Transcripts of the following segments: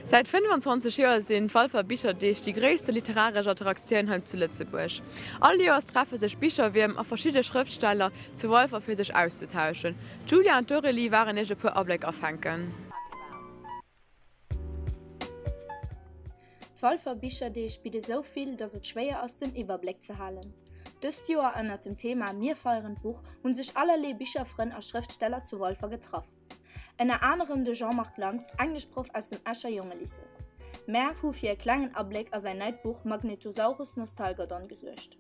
Säit 25 Joer sinn d'Walfer Bicherdeeg déi gréisste literaresch Attraktioun hei zu Lëtzebuerg. All Joers treffe sech Bicherwierm a verschidde Schrëftsteller zu Walfer fir sech auszetauschen. D'Julia an d'Aurélie waren iech e puer Abléck afänken. D'Walfer Bicherdeeg bidde sou vill, datt et schwéier ass den Iwwerbléck ze halen. Dëst Joer ënnert dem Thema Mir feieren d'Buch hunn sech allerlee Bicherfrënn a Schrëftsteller zu Walfer getraff. Ënner anerem de Jean-Marc Lantz, Engleschproff aus dem Escher Jongelycée. Mär hu fir e klengen Abléck a säin neit Buch Magnetosaurus Nostalgodon gesuergt.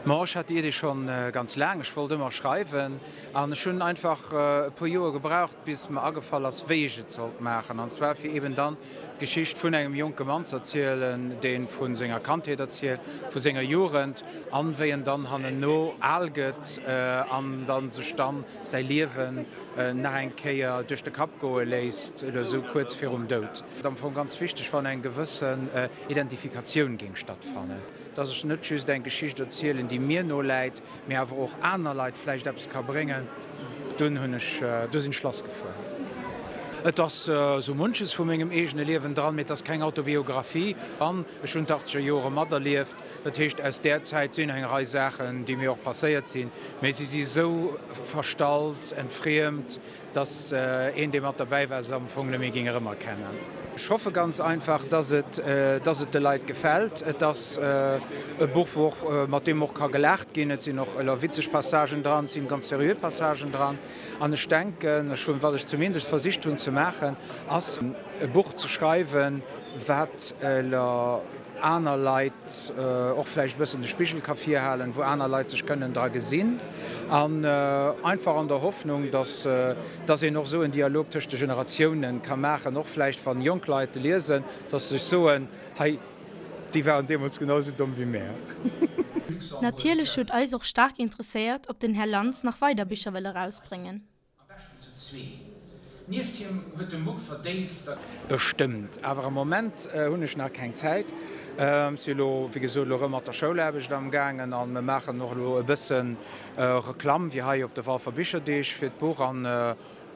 Ma ech hat déi Idee schonn ganz laang. Ech wollt ëmmer schreiwen an ech hunn einfach e puer Joer gebraucht, bis mer agefall ass, wéi ech et sollt maachen. An zwar fir eben dann d'Geschicht vun engem jonke Mann ze erzielen, dee vu senger Kandheet erzielt, vu senger Jugend an wéi en dann hannenno al gëtt an dann sech dann säi Liewen nach eng Kéier duerch de Kapp goe léisst, elo esou kuerz virum Doud. Et am Fong ganz wichteg, wann eng gewëssen Identifikatioun géing stattfannen, dass ech net just eng Geschicht erzielen, déi mir noläit, mee awer och aner Leit vläicht eppes ka bréngen. Dunn hunn ech, du sinn ech lassgefuer. Et ass esou munches vu mengem eegene Liewen dran, mee et ass keng Autobiographie an ech hunn d'Achtzeger Jore materlieft. Dat heescht, aus där Zäit sinn eng Rei Saachen, déi mir och passéiert sinn, mee si si esou verstallt, entfriemt, dass een, dee mat derbäi war, se am Fong net méi géing erëmerkennen. Ech hoffe ganz einfach, dass et, dass et de Leit gefält. Et ass e Buch, wou och, mat deem och ka gelaacht ginn. Et sinn och elo witzeg Passagen dran, et sinn ganz seriö Passagen dran. An ech denken, ech hunn, wat ech zumindest versicht hunn ze maachen, ass e Buch ze schreiwen, wat elo aner Leit och vläicht e bëssen de Spigel ka virhalen, wou aner Leit sech kënnen dra gesinn an einfach an der Hoffnung, dass dass een och esou en Dialog tëscht de Generatiounen ka maachen, och vläicht wann jonk Leit liesen, dass se sech soen, hei déi waren deemools genau esou domm wéi mär. Natierlech huet eis och staark interesséiert, ob den Här Lantz nach weider Bicher wëll erausbréngen. Am beschten zu zwee. Nieft him huet de Muck verdéift a. Bestëmmt, awer am Moment hunn ech nach keng Zäit. Ech si elo, wéi gesot, elo erëm mat der Schoulaarbecht am gaangen a mir maachen och elo e bësse Reklamm, wéi hei op de Walfer Bicherdeeg fir d'Buch an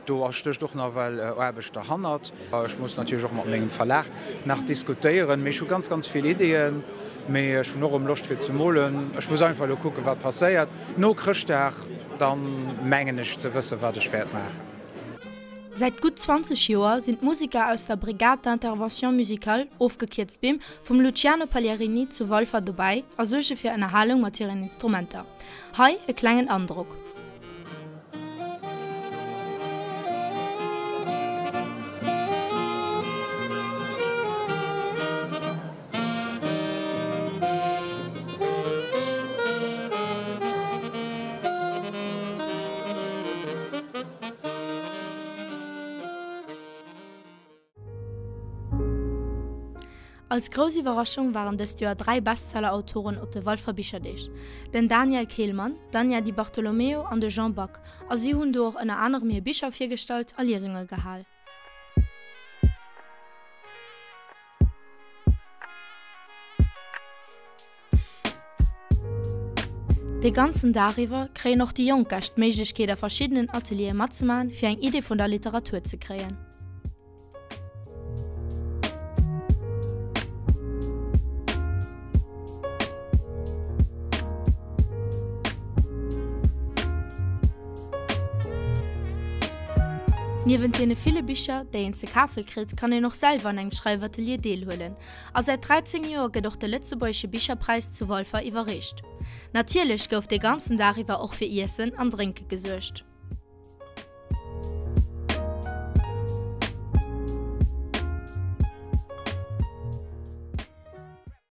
do stécht och nawell Aarbecht derhannert. Ech muss natierlech och mat mengem Verlag nach diskutéieren, mee ech hu ganz, ganz vill Ideeën. Mee ech hunn och erëm Loscht fir ze molen. Ech muss einfach elo kucken, wat passéiert no Chrëschtdag. Dann mengen ech ze wëssen, wat ech wäert maachen. Säit gutt 20 Joer sinn d'Museker aus der Brigade d'Intervention Musicale, ofgekierzt bim, vum Luciano Pagliarini zu Walfer dobäi a suerge fir Ënnerhalung mat hiren Instrumenter. Hei e klengen Androck. Als grouss Iwwerraschung waren dëst Joer 3 Bestseller-Autoren op de Walfer Bicherdeeg, den Daniel Kehlmann, d'Anja Di Bartolomeo an de Jean Back, a si hunn do och ënner anerem hir Bicher virgestallt a Liesunge gehal. De ganzen Dag iwwer kréien och déi jonk Gäscht d'Méiglechkeet a verschiddenen Ateliere matzemaachen, fir eng Idee vun der Literatur ze kréien. Niewent deene ville Bicher, déi een ze kafe kritt, kann een och selwer an engem Schreifatelier deelhuelen. A säit 13 Joer gëtt och de Lëtzebuergesche Bicherpräis zu Walfer iwwerreecht. Natierlech gouf de ganzen Dag iwwer och fir Iessen an Drénke gesuergt.